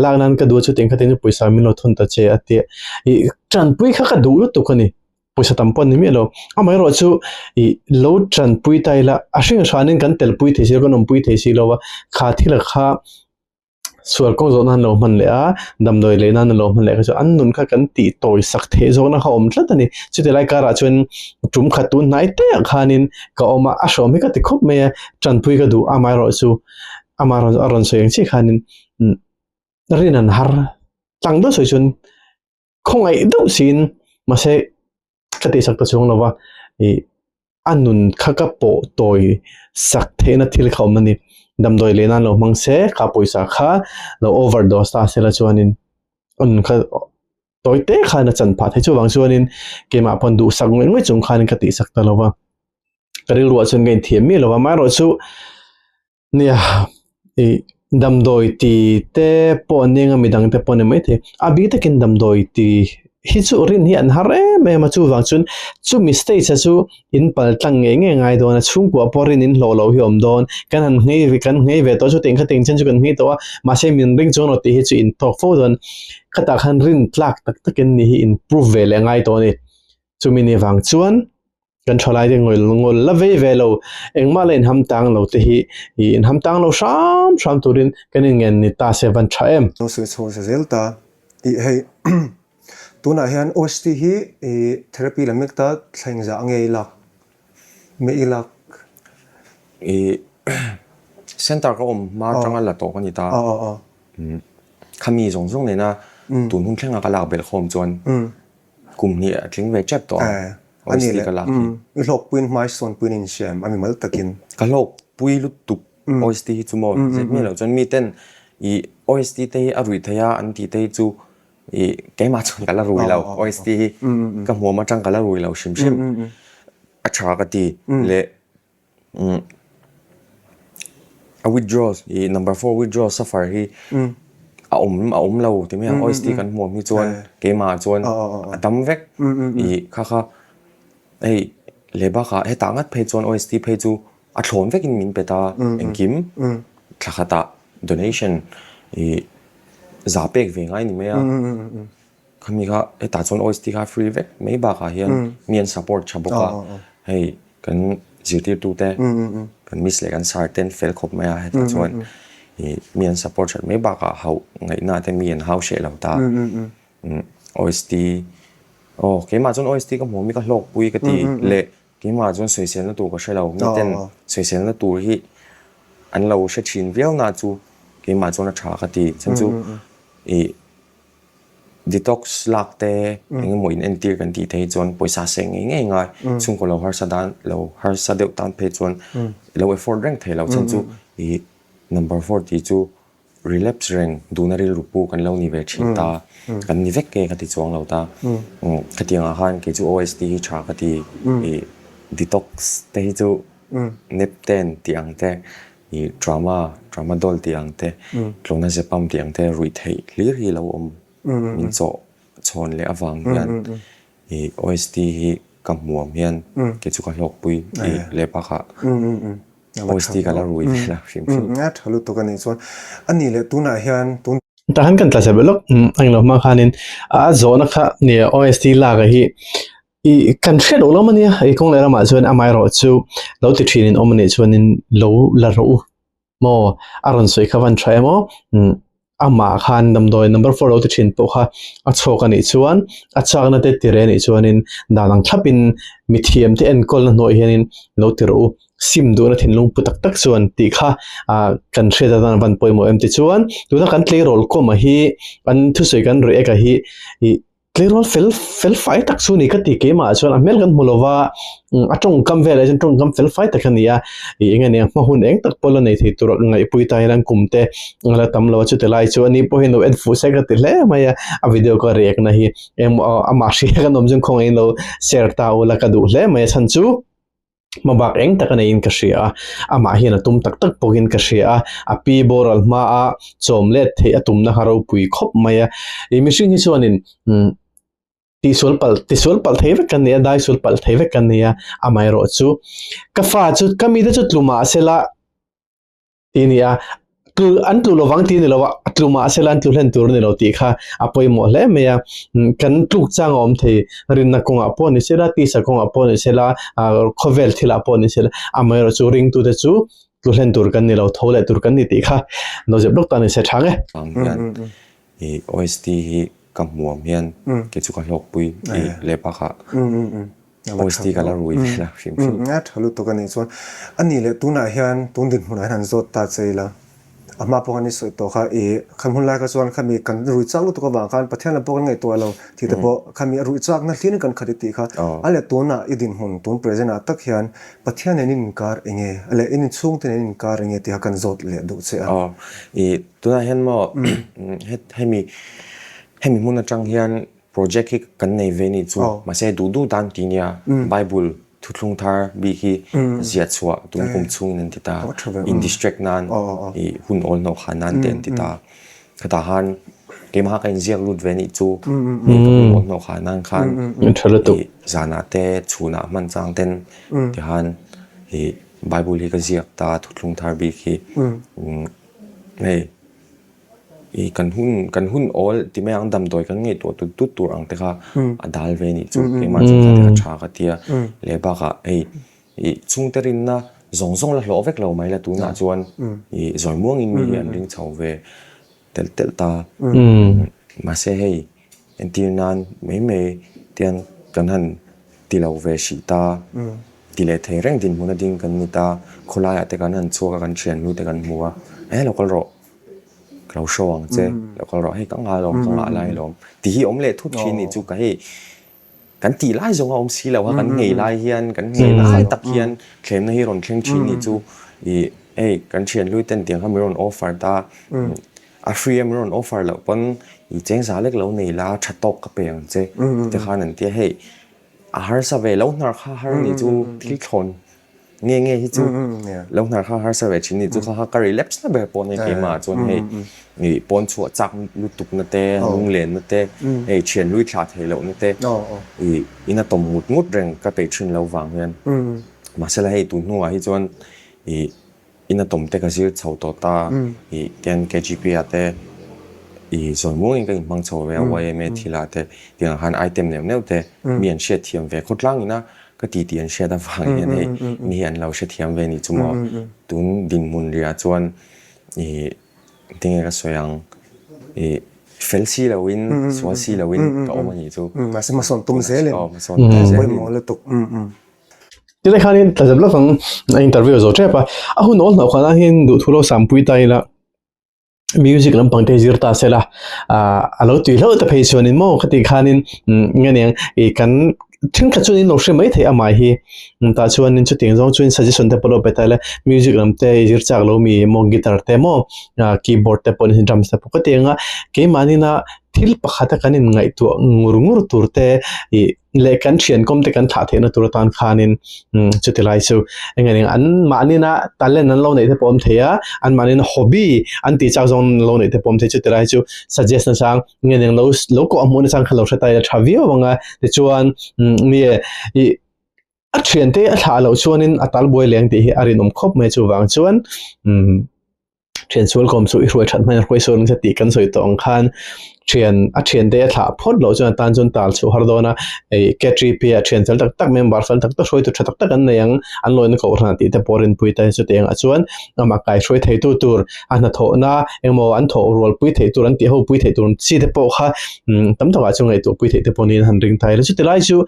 [SPEAKER 1] lak nan ka duh a, chutiang khatiang chu pawisa min lo thawn ta che a ti a, ih tanpui kha ka duh lutuk a ni. Pawisa tam pawh an ni miah lo. Amaherawhchu ih lo tanpui ta ila a hring hranin kan telpui thei si lo kan awmpui thei si lo a, kha thil kha sual kawng zawh nan lo hman leh a, damdawi lei nan lo hman leh kha chu an nun kha kan tih tawi sak theih zawkna kha a awm tlat a ni. Chuti lai karah chuan tum khat tun hnai te ah khanin ka awm a, a hrawm hi ka ti khawp mai a, tanpui ka duh amaherawhchu amah a rawn sawi ang chiah khanin rin an har tlang deuh sawi chuan khawngaih deuh siin mahse ka tihsak ta chuang lo va ih a nun kha ka pawh tawi sak theihna thil kha awm a ni damdawi leh nan lo hmang se kha pawisa kha lo overdose ta sela chuanin a nun kha tawi te khan a chan phah thei chuvang chuanin keimah pawn duhsak ngawih ngawih chung khanin ka tihsak ta lo va ka rilruah chuan ka inthiam miah lo va amaherawhchu Nia, ih damdawi ti te pawh an nia midang te pawh a ni maithei. A bik takin damdawi ti hi chu rin hi an har em em a, chuvang chuan chumi stage a chu in pal tlang ngei ngei ngai dawn a, chhungkua pawh rin in hlawh loh hi a awm dawn. Kan han nghei kan nghei ve tawh chu teng kha teng chen chu kan nghei tawh a, mahse min ring chuan rawh tih hi chu in tawk fo dawn. Khatah khan rin tlak tak takin ni hi in prove ve leh ngai tawh a ni. Chumi ni vang chuan kan thalai te ngawi ngawl la vei ve lo engmah la inham tang lo te hi ih inham tang lo hram hram turin kan inngen ni ta se van tha em.
[SPEAKER 2] Lo sawi chho za zel ta tih hei tunah hian OST hi ih therapy lam mek ta thleng zah nge i lak me i lak.
[SPEAKER 3] Ih center ka awm hma atanga la tawh ka ni ta. Khami zawng zawng nena tun hun thlenga ka lak belh khawm chuan Kum hnih a tling ve tep tawh ang.
[SPEAKER 2] A ni le, i hlawkpuiin hmai sawnpuiin in hriam a mi mal takin.
[SPEAKER 3] Ka hlawkpui lutuk OST hi chu maw zet miah loh chuan miten i OST te hi a ruih theih a an tih te hi chu i keimah chuan ka la rui lo OST hi ka hmuam atang ka la rui lo hrim hrim a tha ka ti leh A withdraw i number four withdraw suffer hi a awm a awm lo ti mai ang OST kan hmuam hi chuan keimah ah chuan a dam vek i kha kha hei leh bakah hetah ngat phei chuan OST phei chu a thlawn vekin min pe ta engkim thla khatah donation i za pek ve ngai ni mai a. Khami kha hetah chuan OST kha free vek mai bakah hian mi an support tha bawk a, hei kan zirtirtute kan miss leh kan sir te an fel khawp mai a hetah chuan ih mi an support that mai bakah hauh ngaihna te mi an hau hreh lo ta. OST aw keimah chuan OST ka hmuh ami ka hlawkpui ka ti leh keimah chuan sawiselna tur ka hre lo miten sawiselna tur hi an lo hre thin viau na chu keimah chuan a tha ka ti chhan chu ih Detox lak te eng emaw in entir kan tih theih chuan pawisa seng ngei ngei ngai chhungkaw lo harsa dan lo harsa deuh tan phei chuan lo effort reng thei lo chhan chu ih number four tih chu relapse reng duhna rilru pu kan lo ni ve thin ta kan ni vek nge ka ti chuang lo ta khatiang ah khan kei chu OST hi tha ka ti ih detox te hi chu nepten tih ang te Ih drama, drama doll tih ang te, clonazepam tih ang te ruih theih hlir hi lo awm min chawh chhawn leh avang hian ih OST hi ka hmuam hian kei chu ka hlawkpui ih leh bakah OST ka la rui ve lo hrim hrim.
[SPEAKER 2] A tha lutuk a nih chuan a nih leh tunah hian tun.
[SPEAKER 1] Tah han kan tla zep lawk a englo hma khanin a zawhna kha nia OST lak a hi I kan hriat loh lam a nia, i kawng leh ramah chuan amaherawh chu lo ti thin in awm a nih chuanin lo la rawh u maw a rawn sawi kha van tha em aw umm amah khan damdawi number four lo ti thin pawh kha a chhuak a nih chuan a chakna te ti reh a nih chuanin dan ang thlapin mithiam te enkawlna hnuaiah hianin lo ti rawh u sim duhna thinlung pu tak tak chuan tih kha ah kan hriat atan a van pawimawh em tichuan tuna kan tleirawl kawma hi an thusawi kan react a hi ih. Tleirawl fel fel fai tak chu ni ka ti keimah chuan a hmel kan hmu lova a tawngkam velah hian tawngkam fel fai tak a ni a ih eng ania hma hun eng tak pawh la nei thei tur a ngaihpui ta hian an kum te a la tam lo a chuti lai chu ani pawh hian lo en fuh se ka ti hle mai a a video ka react na hi engmaw amah hria kan awm chuan khawngaihin lo share ta ula ka duh hle mai a chhan chu. Hmabak eng tak a neiin ka hria a, amah hian a tum tak tak bawkin ka hria a, a pi boral hmaa chawm let theih a tumna kha ropui khawp mai a. Ih mihring hi chuanin umm tihsual palh tisual palh thei vek kan ni a, daisual palh thei vek kan ni a, amaherawhchu ka fa chu ka mite chu tlu mahsela, Ti a ni a. Tlu an tlu lovang tih a ni lo a, a tlu mahse la an tlu hlen tur a ni lo tih kha a pawimawh hle mai a. Kan tluk chang a awm thei, rinna kawngah pawh ni sela, tisa kawngah pawh ni sela, khawvel thilah pawh ni sela, amaherawhchu chu ringtute chu tlu hlen tur kan ni lo, tho leh tur kan ni tih kha Nozep lawk tan in se thang e.
[SPEAKER 3] Ang hian i OST hi ka hmuam hian kei chu ka hlawkpui i leh bakah OST ka la rui ve la hrim hrim.
[SPEAKER 2] A tha lutuk a nih chuan a nih leh tunah hian tun dinhmunah hian han zawt ta che ila a hma pawh khan i sawi tawh kha i khan hun lai kha chuan khami kan rui chak lutuk avang khan Pathian lam pawh kan ngaihtuah lo tih te pawh khami a ruih chakna hlirin kan khat i tih kha a leh tunah i dinhmun tun present ah tak hian Pathian nen in inkar enge a leh in inchhungte nen in inkar enge tih kha kan zawt leh duh che a.
[SPEAKER 3] Aw i tunah hian maw hemi hemi hmun atang hian Project hi kan nei ve nih chu mahse duh duh dan ti nia Bible thuthlung thar bik hi ziah chhuah tun kum chhungin an ti ta in distract nan i hun awl hnawh khan nan te an ti ta khatah khan keimah ka inziak lut ve nih chu hei ka hun awl hnawh khan nan khan i zanah te chhunah hman chang ten tikhan i Bible hi ka ziak ta thuthlung thar bik hi hei. I kan hun kan hun awl ti mai ang damdawi kan ngaihtuah tut tut tur ang te kha a dal ve nih chu keimah chu kha te kha tha ka tia leh bakah hei i chhungte rinna zawng zawng la hlawh vek lo mai la tunah chuan i zawi muangin mi hi an ring chho ve telh telh ta mahse hei entir nan mai mai tian kan han ti lo ve hrih ta ti leh thei reng dinhmun a ding kan ni ta khawlaiah te kan han chhuak a kan thiannu te kan hmu a e lo kal rawh. Ka lo show ang che, lo kal rawh hei ka nghah alawm, ka nghah lai alawm tih hi awm leh thut thin nih chu ka hei kan tih lai zawng a awm si lo a, kan nghei lai hian kan nghei lai tak hian thlemna hi rawn thleng thin nih chu ih hei kan thian hlui ten tiang kha min rawn offer ta, a free a min rawn offer loh pawn ih cheng za lek lo nei la tha tawk ka pe ang che ti khan an tia hei a harsa ve lo hnar kha har nih chu thil thlawn Nge nge hi chu lo hnar kha harsa ve thin ni chu kha kha ka relapse na ber pawh nei keimah ah chuan hei ih pawn chhuah chak lutuk na te lunglen na te hei thian hlui thlah theih loh na te ih in a tawm ngut ngut reng ka peih thin lo vang hian mahsela hei tun hnuah hi chuan ih In a tawm te ka zir chho tawh ta ih tian KGP ah te ih zawi muangin ka inhmang chho ve a YMA thil ah te tiang khan item neuh neuh te mi an hriatthiam ve khawtlang ina ka ti tih an hriat avang hian hei mi hi an lo hrethiam ve nih chu maw tun dinhmun riah chuan ih tinge ka sawi ang ih fel si loin sual si loin ka awm a nih chu.
[SPEAKER 2] Mahse hmasawn tum zelin pawimawh lutuk.
[SPEAKER 1] Tilai khanin tlazep lawk ang a interview a zo tep a, a hun awl hnawh khan ah hian duhthu lo sampui ta ila music lampang te zir ta sela ah a lo tui hlauh ta phei chuanin maw khati khanin nge niang ih kan thenkhat chuan in lo hre mai thei amah hi tah chuanin chutiang zawng chuan suggestion te pawh lo pe ta ila music lam te i zir chak lo mi maw guitar te maw ah keyboard te pawh drums te pawh ka ti ang a keimahni na thil pakhat a kan inngaihtuah ngur ngur tur te ih. leh kan thian kawm te kan thlah theihna tur atan khanin chuti lai chu eng nge an mahni na talent an lo neih te pawh awm thei a an mahni na hobby an tih chak zawng an lo neih te pawh awm thei chuti lai chu suggest na chang nge eng lo lo kawh hmuh na chang kha lo hre ta ila tha viau ang a tichuan nge ih a thian te a thlah loh chuanin a tal buai leng tih hi a rinawm khawp mai chuvang chuan Thian sual kawm chu i hruai that hmain a hruai sual nasa tih kan sawi tawh ang khan thian a thian te a thlah phawt loh chuan a tan chuan tal chhuh har dawn a, hei KTP ah thian fel tak tak member fel tak tak hruaitu tha tak tak an nei ang, an lawina kohhran ah tih te pawh rinpui ta chu tiang ah chuan amah kai hruai thei tu tur a hnathawhna engmaw an thawh rual pui theih tur an tih ho pui theih tur chi te pawh kha tam takah chuan ngaihtuah pui theih te pawh niin an ring ta ila chuti lai chu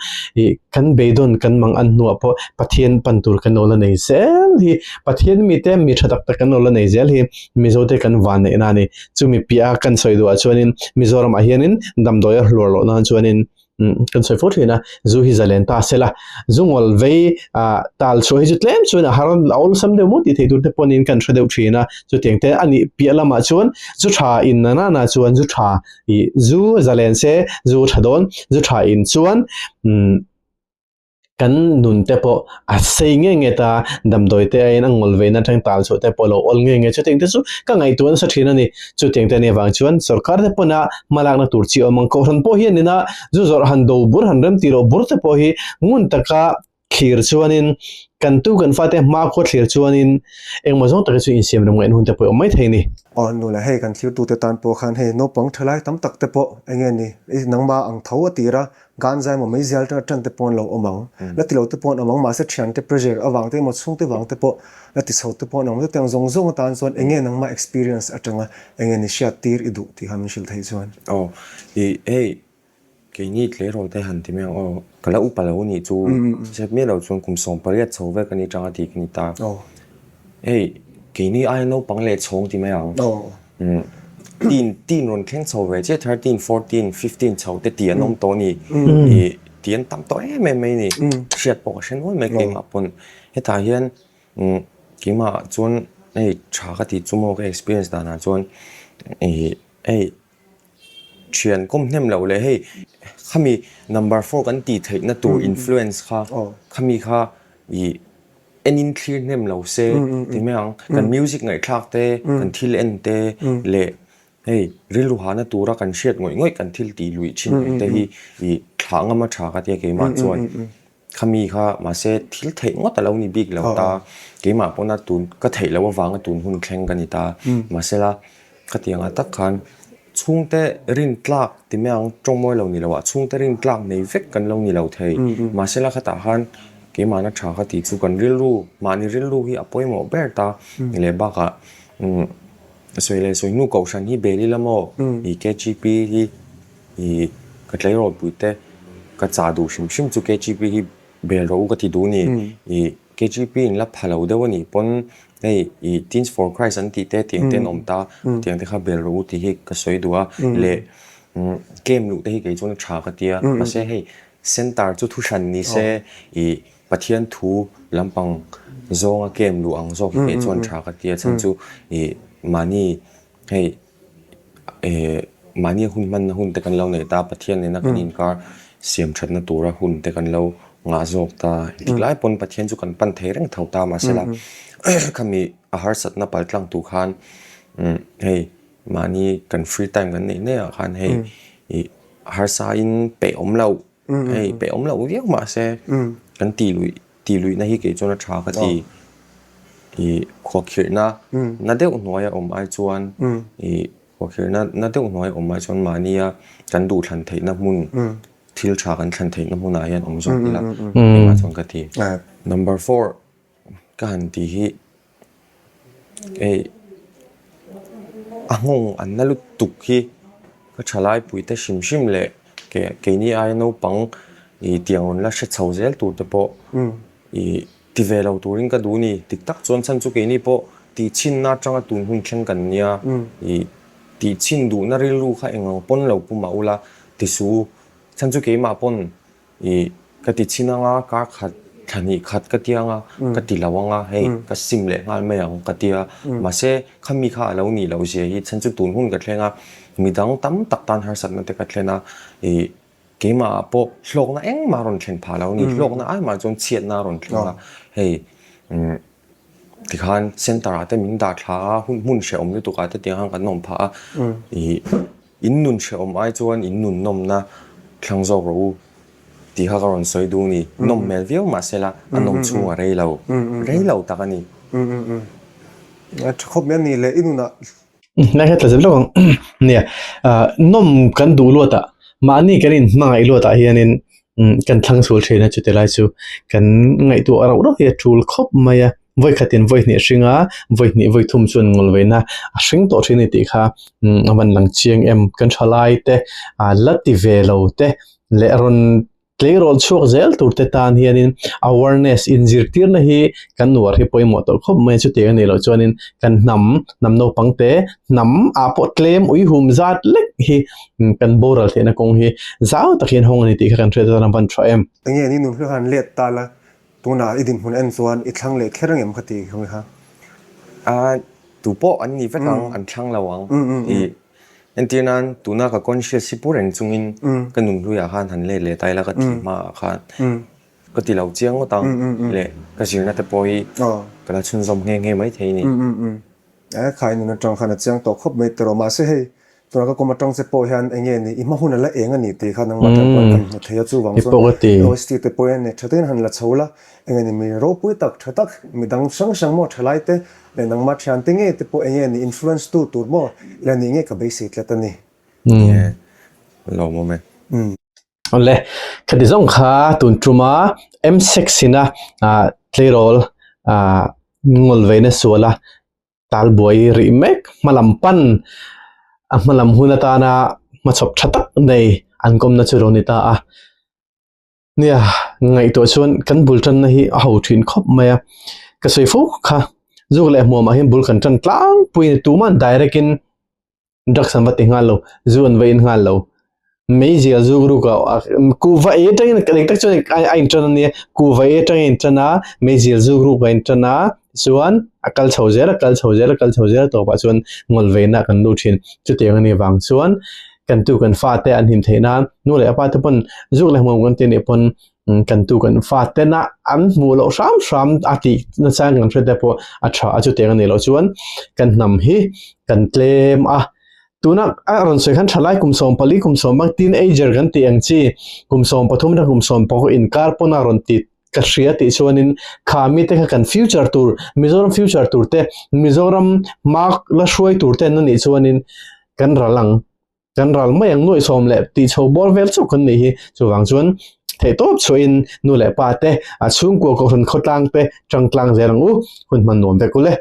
[SPEAKER 1] ih kan beidawn kan mang an hnuah pawh Pathian pan tur kan lo la nei zel hi. Pathian mite mi tha tak tak kan lo la nei zel hi Mizote kan van neihna a ni. Chumi piah a kan sawi duhah chuanin Mizoramah hianin damdawi a hluar loh nan chuanin kan sawi fo thin a, zu hi zalen ta se la, zu ngawl vei tal chhuah hi chu tlem chuan a har a awlsam deuh maw tih theih tur te pawhin kan hre deuh thin a, chutiang te a nih piah lamah chuan zu tha in na nana chuan zu tha ih zu zalen se zu tha dawn, zu tha in chuan Kan nun te pawh a sei nge nge ta, damdawi te aiin a ngawl veina atang tal chhuah te pawh a lo awl nge nge. Chutiang te chu ka ngaihtuah nasa thin a ni. Chutiang te a nih avang chuan sorkar te pawna hmalakna tur chi awm ang. Kohhran pawh hian ina zu zawrh han do bur han rem tih loh bur te pawh hi ngun taka thlir chuanin kan tu kan fate hmakhua thlir chuanin engmaw zawng tak hi chu insiam rem ngaihna hun te pawh a awm mai thei a ni.
[SPEAKER 2] Aw nu leh hei kan thirtute tan pawh khan hei naupang thalai tam tak te pawh eng nge ni i nangmah ang tho a tir a, ganza emaw meizial atanga tan te pawh an lo awm ang, la ti lo te pawh an awm ang mahse thiante pressure avang te emaw chhungte vang te pawh la ti chho te pawh an awm ang chutiang zawng zawng atan chuan eng nge nangmah experience atanga eng nge ni hriat tir i duh tih kha min hrilh theih chuan.
[SPEAKER 3] Aw i hei Keini tleirawl te han ti mai ang aw, ka la upa lo nih chu zep miah lo chuan kum 18 chho vek a ni tanga tih ka ni ta. Hei keini aia naupang leh chhawng ti mai ang. Teen teen rawn thleng chho ve chiah 13, 14, 15 chho te tih an awm tawh a ni. Ih tih an tam tawh em em mai a ni. Hriat pawh ka hre nual mai keimah pawn. Hetah hian keimah chuan hei tha ka tih chu maw ka experience danah chuan ih hei Thian kawm hnem loh leh hei khami number four kan tih theihna tur influence kha khami kha ih en in thlir hnem lo se ti mai ang. Kan music ngaihthlak te, kan thil en te leh hei rilru hahna tura kan hriat ngawih ngawih kan thil tih luih thin ang te hi ih thlah ngam a tha ka tia keimah chuan. Khami kha mahse thil theih ngawt a lo ni bik lo ta, keimah pawna tun ka theih loh avanga tun hun thleng ka ni ta. Mahsela khatiangah tak khan chhungte rin tlak ti mai ang tawngmawi lo ni lo ah chhungte rin tlak nei vek kan lo ni lo thei. Mahsela khatah khan keimahna tha ka tih chu kan rilru mahni rilru hi a pawimawh ber ta leh bakah sawi leh sawi hnu kohhran hi bel ila maw i KGP hi I ka tleirawl te ka chah duh hrim hrim chu KGP hi bel rawh u ka ti duh ni. I KGP in la pha lo deuh a nih pawn hei i Teens for Christ an tih te tiang te an awm ta tiang te kha bel rawh u tih hi ka sawi duh a leh camp luh te hi kei chuan a tha ka tia mahse hei center chu thu hran ni se i Pathian thu lampang zawnga camp luh ang zawk hi kei chuan tha ka tia chhan chu i mahni hei Eh, mahni hun hmanna hun te kan lo nei ta, Pathian nena kan inkar siam thatna tura hun te kan lo ngah zawk ta. Engtik lai pawn Pathian chu kan pan thei reng tho ta mahsela khami a harsatna paltlang tur khan hei mahni kan free time kan neih neih ah khan hei ih harsa in peih awm loh hei peih awm loh viau mahse kan tih luih Tih luihna hi kei chuan a tha ka ti. Ih khuakhirhna na deuh hnuaia awm ai chuan ih khuakhirhna na deuh hnuaia awm ai chuan mahnia kan duhthlan theihna hmun thil tha kan thlan theihna hmunah hian awm zawk ila engah chuan ka ti. Number four ka han tih hi Hei a nghawng an na lutuk hi ka thalai puite hrim hrim leh keini aia naupang ih tiang rawn la hre chho zel tur te pawh ih ti ve lo turin ka duh a ni. Dik tak chuan chhan chu keini pawh tih chhinna atanga tun hun thleng kan nia ih tih chhin duhna rilru kha eng ang pawn lo pu mah ula ti suh u. Chhan chu keimah pawn Ih, ka ti chhin anga, kar khat, thla hnih khat ka ti anga, ka ti lo anga, hei ka sim leh nghal mai ang ka ti a. Mahse, khami kha a lo nih loh zia hi chhan chu tun hun ka thleng a, midang tam tak tan harsatna te ka thlen a, ih, keimah ah pawh hlawkna engmah a rawn thlen phah lo a ni, hlawkna ai mah chuan chhiatna a rawn thleng a, hei, umm. Tikhan center ah te min dah thla a, hun hmun hrehawm lutuk ah te tiang khan kan awm phah a, ih in nun hrehawm ai chuan in nun nawmna thlang zawk rawh u tih kha ka rawn sawi duh a ni. Nawm hmel viau mahsela a nawm chhung a rei lo, rei lo tak a ni.
[SPEAKER 2] A tha khawp mai a ni le, i nunah
[SPEAKER 1] Nai kha tla zet lawk ang. Nia, nawm kan duh luat ah, mahni kan inhmangaih luat ah hianin kan thlang chhul thin a, chuti lai chu kan ngaihtuah rauh rauh hi a tul khawp mai a. Vawi khatin vawi hnih a hring a, vawi hnih vawi thum chuan ngawlveina a hring tawh thin a ni tih kha a van lang chiang em. Kan thalai te, la ti ve lo te leh rawn Tleirawl chhuak zel tur te tan hianin awareness inzirtirna hi kan nuar hi pawimawh tawh khawp mai a, chutiang a nih loh chuanin kan hnam, hnam naupang te, hnam ah pawh tlem uihum zat lek hi kan boral theihna kawng hi zau tak hian hawng a ni tih kha kan hriat atan a van tha em.
[SPEAKER 2] Enge ni nun hlu han let ta la, tunah i dinhmun en chuan i thlang leh kher angem kha ti kha?
[SPEAKER 3] Aa tupawh an ni vek ang, an thlang lo ang tih Entir nan tuna ka conscious hi pu reng chungin ka nunhluiah khan han let leh ta ila ka thih hmaah khan ka ti lo chiang ngawt ang leh ka zirna te pawh hi ka la chhunzawm nghe nghe mai thei a ni.
[SPEAKER 2] Khai nun atang khan a chiang tawh khawp mai tawh mahse hei. Tuna ka kum atang che pawh hian eng nge ni i hma hun a la eng a ni tih kha nangmah tan pawhin kan hmu thei a, chuvang chuan OST te pawh hian tha takin han la chho la, eng nge ni mi ropui tak tha tak mi dang hrang hrang maw thalai te leh nangmah thian te ngei te pawh eng nge ni influence tu tur maw ila nih ngei ka beisei tlat a ni.
[SPEAKER 3] Ni e, lawmawm e.
[SPEAKER 1] Awle, khati zawng kha tun tuma M6 ina tleirawl ngawlveina suala talbuai rih mek hmalam pan a hmalam hun atana hmachhawp tha tak nei an kawmna chu lo ni ta a. Nia, ngaihtuah chuan kan bul tanna hi a ho thin khawp mai a, ka sawi fo kha zuk leh hmuamah hian bul kan tan tlangpui a ni, tuman direct in drugs an va ti nghal lo, zu an va in nghal lo, meizial zuk ruk a kuhva ei atangin eng tak chuan a in tan a nia, kuhva ei atangin a in tan a, meizial zuk ruk a in tan a, tichuan a kal chho zel a kal chho zel a kal chho zel a tawpah chuan ngawl veina kan lut thin, chutiang a nih vang chuan kan tu kan fate an him theih nan nu leh a pa te pawn zuk leh hmuam kan tih anih pawn kan tu kan fate na an hmuh loh hram hram a tih nachang kan hriat te pawh a tha a chutiang a nih loh chuan kan hnam hi kan tlem a tuna a rawn sawi khan thalai kum 14 kum 10 teenager kan tih ang chi kum 13 atang kum 16 inkar pawn a rawn ti ka hria tih chuanin kha mite kha kan future tur Mizoram future tur te Mizoram hma la hruai tur te an anih chuanin kan ral ang kan ral mai ang nuaih sawm leh tih chho bawr vel chauh kan nih hi chuvang chuan theihtawp chhuahin nu leh pa te a chhungkua kohhran khawtlang te tangtlang zel ang u hun hman nuam vek ule.